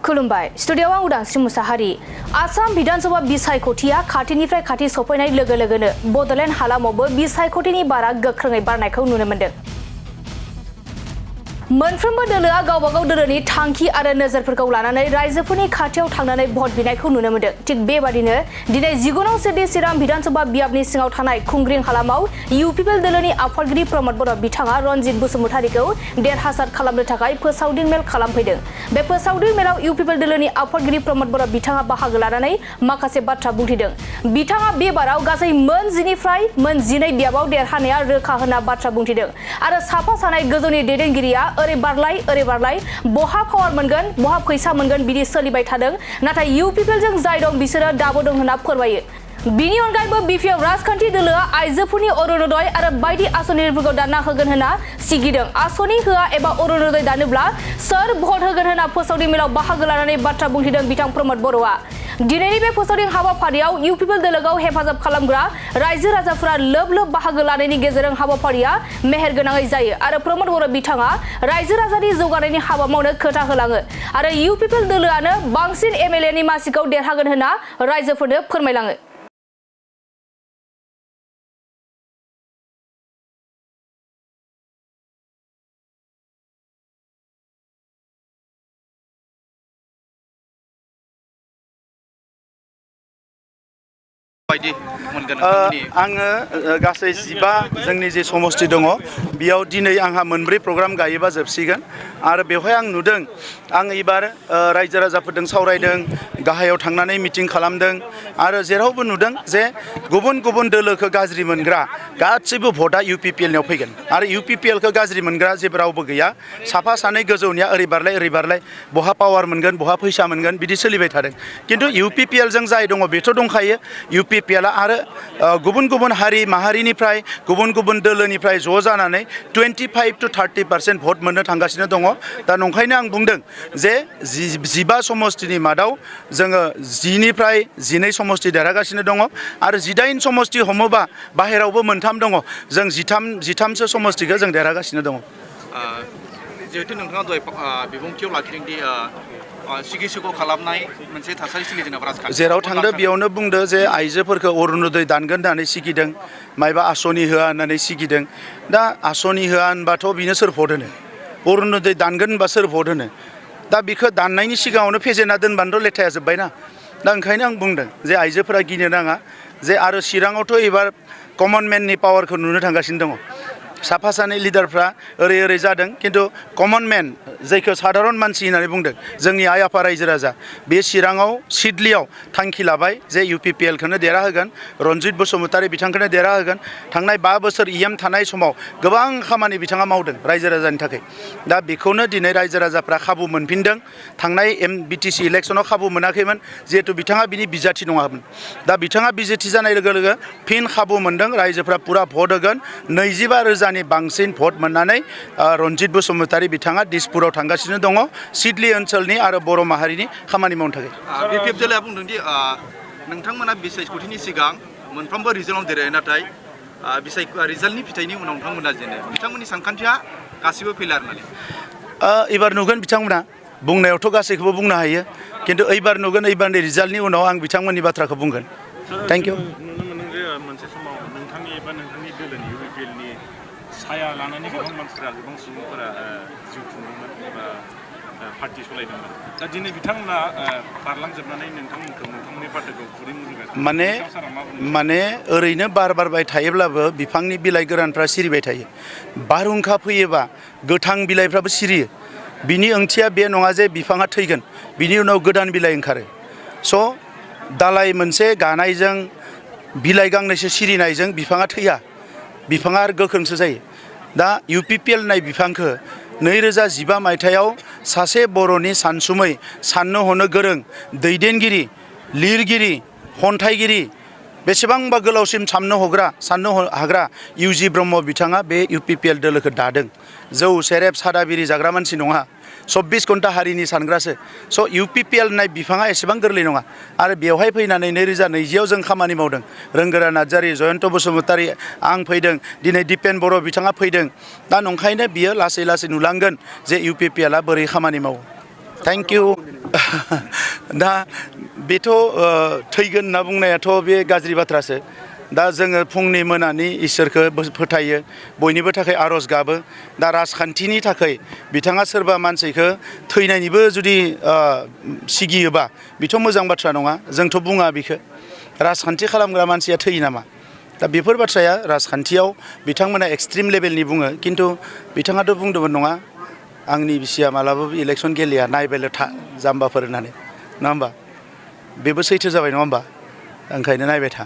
खुलुमबाय स्टुडियोआव आं उदांस्रि मुसाहारि आसाम विधानसभा बिसायख'थिया खाथिनिफ्राय खाथि सफैनाय लोगो लोगोनो बड'लेण्ड हालामावबो बिसायख'थिनि बारा गोख्रोङै बारनायखौ नुनो मोन्दों। मोनफ्रोमबो दोलोआ गावबागाव दोलोनि थांखि आरो नोजोरफोरखौ लानानै रायजोफोरनि खाथियाव थांनानै भट बिनायखौ नुनो मोन्दों। थिग बेबादिनो दिनै 19 सिटि चिरां विधानसभा बियाबनि सिङाव थानाय खुंग्रिं हालामाव इउपिपिएल दोलोनि आफादगिरि प्रमद बर' बिथाङा रनजित बसुमतारीखौ देरहासार खालामनो थाखाय फोसावदिं मेल खालामफैदों। बे फोसावदिं मेलाव इउपिपिएल दोलोनि आफादगिरि प्रमद बर' बिथाङा बाहागो लानानै माखासे बाथ्रा बुंथिदों। बिथाङा बे बाराव गासै मोन 10 निफ्राय मोन 12 बियाबाव देरहानाया रोखा होनना बाथ्रा बुंथिदों आरो साफा सानै गोजौनि दैदेनगिरिया ओरै बारलाय बहा पावार मोनगोन बहा फैसा मोनगोन बिदि सोलिबाय थादों नाथाय इउपिपिएल जों जाय दं बिसोरो दाबो दं होनना फोरमायो। बिनि अनगायैबो बिपिएफ राजखान्थि दोलोआ आइजोफोरनि अरुणोदय आरो बायदि आस'निफोरखौ दानना होगोन होनना सिगिदों। आस'नि होआ एबा अरुणोदय दानोब्ला सोर भट होगोन होनना फोसावदिं मेलाव बाहागो लानानै बाथ्रा बुंथिदों बिथां प्रमद बर'आ। दिनैनि बे फोसावदिं हाबाफारियाव इउपिपिएल दोलोखौ हेफाजाब खालामग्रा रायजो राजाफोरा लोब लोब बाहागो लानायनि गेजेरजों हाबाफारिया मेहेरगोनाङै जायो आरो प्रमद बर' बिथाङा रायजो राजानि जौगानायनि हाबा मावनो खोथा होलाङो आरो इउपिपिएल दोलोआनो बांसिन एमएलएनि मासिखौ देरहागोन होनना रायजोफोरनो फोरमायलाङो। आङो गासै 15 जोंनि जे समस्ति दङ बेयाव दिनै आंहा मोनब्रै प्रग्राम गायोबा जोबसिगोन आरो बेवहाय आं नुदों आं एबार रायजो राजाफोरजों सावरायदों गाहायाव थांनानै मिटिं खालामदों आरो जेरावबो नुदों जे गुबुन गुबुन दोलोखौ गाज्रि मोनग्रा गासैबो भटआ इउपिपिएलनियाव फैगोन आरो इउपिपिएलखौ गाज्रि मोनग्रा जेबो रावबो गैया। साफा सानै गोजौनिया ओरै बारलाय बहा पावार मोनगोन बहा फैसा मोनगोन बिदि सोलिबाय थादों खिन्थु इउपिपिएलजों जाय दङ बेथ' दंखायो। इउपिपिएलआ आरो गुबुन गुबुन हारि माहारिनिफ्राय गुबुन गुबुन दोलोनिफ्राय ज' जानानै 25 to 30% भट मोननो थांगासिनो दङ। दा नंखायनो आं बुंदों जे 15 समस्तिनि मादाव जोङो 10 निफ्राय 12 समस्ति देरहागासिनो दङ आरो 18 समस्ति हमोबा बाहेरावबो मोनथाम दङ जों 13सो समस्तिखौ जों देरहागासिनो दङ। जिहेतु नोंथाङा दहाय बिबुंथियाव लाखिदों दि सिगिसुखौ खालामनाय मोनसे थासारि सोलिदों राजखान्थि जेराव थांदो बेयावनो बुंदो जे आइजोफोरखौ अरुणोदय दानगोन होननानै सिगिदों मायबा आस'नि होआ होननानै सिगिदों। दा आस'नि होआ होनबाथ' बिनो सोर भट होनो अरुणोदय दानगोन होनबा सोर भट होनो दा बेखौ दाननायनि सिगाङावनो फेजेनना दोनबानोथ' लेथाया जोब्बायना। दा ओंखायनो आं बुंदों जे आइजोफोरा गिनो नाङा जे आरो चिराङावथ' एबार कमन मेननि पावारखौ नुनो थांगासिनो दङ। साफा सानै लिडारफ्रा ओरै जादों खिन्थु कमन मेन जायखौ साधारन मानसि होननानै बुंदों जोंनि आइ आफा रायजो राजा बे चिराङाव सिडलियाव थांखि लाबाय जे इउपिपिएलखौनो देरहाहोगोन रनजित बसुमतारी बिथांखौनो देरहाहोगोन। थांनाय 5 बोसोर इएम थानाय समाव गोबां खामानि बिथाङा मावदों रायजो राजानि थाखाय। दा बेखौनो दिनै रायजो राजाफ्रा खाबु मोनफिनदों। थांनाय बिटिसि इलेक्सनाव खाबु मोनाखैमोन जिहेतु बिथाङा बिनि बिजाथि नङामोन। दा बिथाङा बिजाथि जानाय लोगो लोगो फिन खाबु मोनदों रायजोफ्रा पुरा भट होगोन। 25,000 बांसिन भट मोननानै रनजित बसुमतारी बिथाङा दिसपुराव थांगासिनो दङ सिडली ओनसोलनि आरो बर' माहारिनि खामानि मावनो थाखाय। बिपिएफ दोलोआ बुंदों दि नोंथांमोना बिसायख'थिनि सिगां मोनफ्रोमबो रिजनाव देरहायो नाथाय रिजाल्टनि फिथाइनि उनाव नोंथांमोना जेनो बिथांमोननि सानखान्थिया गासिबो फेलार होननानै एबार नुगोन बिथांमोना बुंनायावथ' गासैखौबो बुंनो हायो खिन्थु एबार नुगोन एबारनि रिजाल्टनि उनाव आं बिथांमोननि बाथ्राखौ बुंगोन। Thank you. नुनो मोनो जे मोनसे समाव नोंथांनि एबा नोंथांनि दोलोनि इउपिपिएलनि साया लानानै गोबां मानसिफोरा गोबां सुबुंफोरा जिउ खुंदोंमोन एबा पार्टि सलायदोंमोन। दा दिनै बिथांमोना बारलांजोबनानै नोंथांमोननि पार्टिखौ खुरै मुजुगासिनो माने ओरैनो बार बारबाय थायोब्लाबो बिफांनि बिलाइ गोरानफ्रा सिरिबाय थायो। बारहुंखा फैयोबा गोथां बिलाइफ्राबो सिरियो। बिनि ओंथिया बे नङा जे बिफाङा थैगोन बिनि उनाव गोदान बिलाइ ओंखारो। स' दालाइ मोनसे गानायजों बिलाइ गांनैसो सिरिनायजों बिफाङा थैया बिफाङा आरो गोख्रोंसो जायो। दा इउपिपिएल नाय बिफांखौ 2015 मायथाइयाव सासे बर'नि सानसुमै साननो हनो गोरों दैदेनगिरि लिरगिरि खन्थाइगिरि बेसेबांबा गोलावसिम साननो हाग्रा इउजि ब्रह्म बिथाङा बे इउपिपिएल दोलोखौ दादों। जौ सेरेब सादा बिरि जाग्रा मानसि नङा 24 घन्टा हारिनि सानग्रासो। स' इउपिपिएल नाय बिफाङा एसेबां गोरलै नङा आरो बेवहाय फैनानै 2020आव जों खामानि मावदों। रोंगोरा नार्जारि जयन्त बसुमतारी आं फैदों दिनै दिपेन बर' बिथाङा फैदों। दा नंखायनो बियो लासै लासै नुलांगोन जे इउपिपिएलआ बोरै खामानि मावो। Thank you. दा बेथ' थैगोन होनना बुंनायाथ' बे गाज्रि बाथ्रासो दा जोङो फुंनि मोनानि इसोरखौ फोथायो बयनिबो थाखाय आर'ज गाबो दा राजखान्थिनि थाखाय बिथाङा सोरबा मानसिखौ थैनायनिबो जुदि सिगियोबा बेथ' मोजां बाथ्रा नङा जोंथ' बुङा बेखौ राजखान्थि खालामग्रा मानसिया थैयो नामा दा बेफोर बाथ्राया राजखान्थियाव बिथांमोना एक्सट्रिम लेभेलनि बुङो खिन्थु बिथाङाथ' बुंदोंमोन नङा आंनि बिसिया मालाबाबो इलेक्सन गेलेया नायबायल' था जाम्बाफोर होननानै नङा होमबा बेबो सैथो जाबाय नङा होमबा ओंखायनो नायबाय था